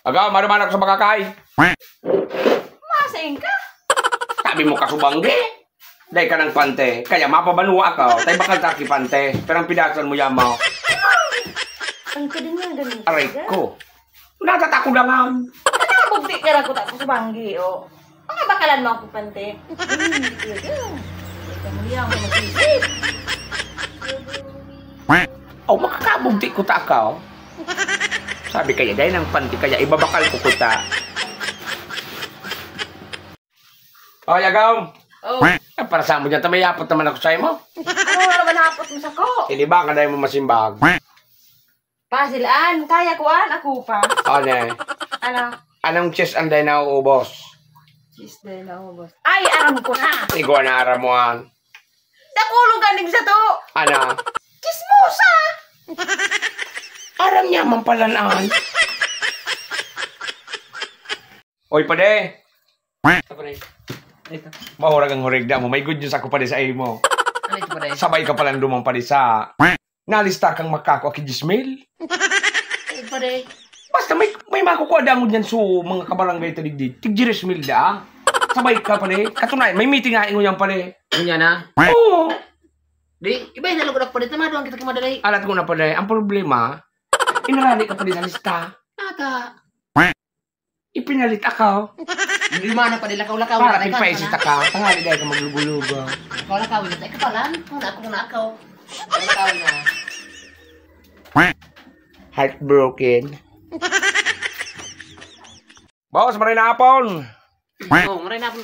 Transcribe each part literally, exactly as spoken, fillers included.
Agaw, maruman ako sa makakay. Masain ka? Sabi mo, kasubanggi. Dai ka ng pante. Kaya mapabanwa ako. Tay bakal ta ki pante. Perang pidasan mo yamo. Ang kadingan ganun. Aray ko. Natatakod na nga. Ano ang bugti ka ragot ako sa banggi, oh? Mga bakalan mo ako, pante. Hmm, talaga. Ikaw mo niya, ang mag-isip. Oh, makakabugti ko ta ka, oh. Sabi kaya, dahil ng panty kaya, ibabakal ko kuta. Oh, Yagaw. Oh. Ah, para sa mo dyan, tamayapot naman ako sa imo. Ano na naman hapot mo sa ko? Hindi ba ka dahil mo masimbag? Pasilaan, kaya kuan, ako pa. Ano eh? Ano? Anong chess ang dahil nauubos? Chess dahil nauubos. Ay, aram ko na. Ikaw na aram mo an. Nakulog ka nig sa to. Ano? Chismosa. Aram niya man pala na an. Oy, pade. Ito, pade. Ito. Mahurag ang hurigda mo. May good news ako, pade, sa imo. Ano ito, pade? Sabay ka palang duman, pade, sa nalista kang makakua ki diyes mil. Ito, pade. Basta may, may makukua dangog niyan so mga kabarangay ta digdi. Tig diyes mil da. Sabay ka, pade. Katunay, may meeting nga ingon yan, pade. Yun yan, ha? Oo. Di, iba yung nalugod ako, pade. Tamado ang kita kimadali. Alat ko na, pade. Ang problema, inarali ka, pade, sa lista. Ata. Ipinalit ako. Hindi man na padi lakaw-lakaw. Para na tayo, pinpaisit ka na. Ka. Tangali dahil ka maglugulugo. Lakaw-lakaw na tayo. Kapalan, kung na ako, kung na ako. Lakaw-lakaw na. Heartbroken. Boss, maray na hapon. Oh, maray na hapon.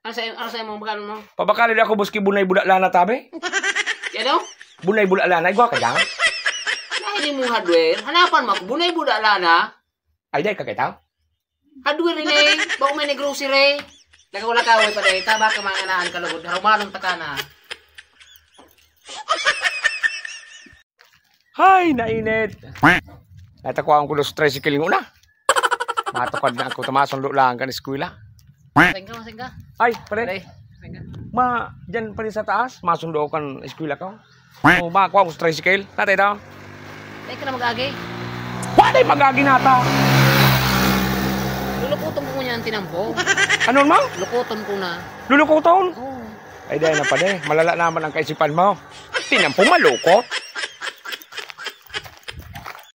Ano sa, ano sa imong bakan mo? Pabakali ako, boss, ki Bunay Buda Lana, tabi? Yan, oh? Bunay Buda Lana, igwa ka dyan? Dahil yung mong hardware, hanapan mo ako, Bunay Buda Lana. Ay, dai ka kitaw? Hardware ini, bako may grocery. Lakaw-lakaw, eh, pala, eh. Taba ka, mga naan ka lugod. Harumanon ta ka na. Hay, nainit. Natakuan ko los tricycle nguna. Matukad na ako, ta masundo lang kan eskwela. Masing ka, masing ka. Ay, pare. Pare, masing ka. Ma, dyan pare sa taas, masundo ako kan eskwela ko. O, makuha ko sa tricycle. Tatay daw. Dai ka na mag-agi. Wa, dai mag-agi na ta. Lulukuton ko niya ang tinampo. Ano, ma? Lukuton ko na. Lulukuton? Oo. Ay, dai na pala eh. Malala naman ang kaisipan mo. Tinampo, malukot.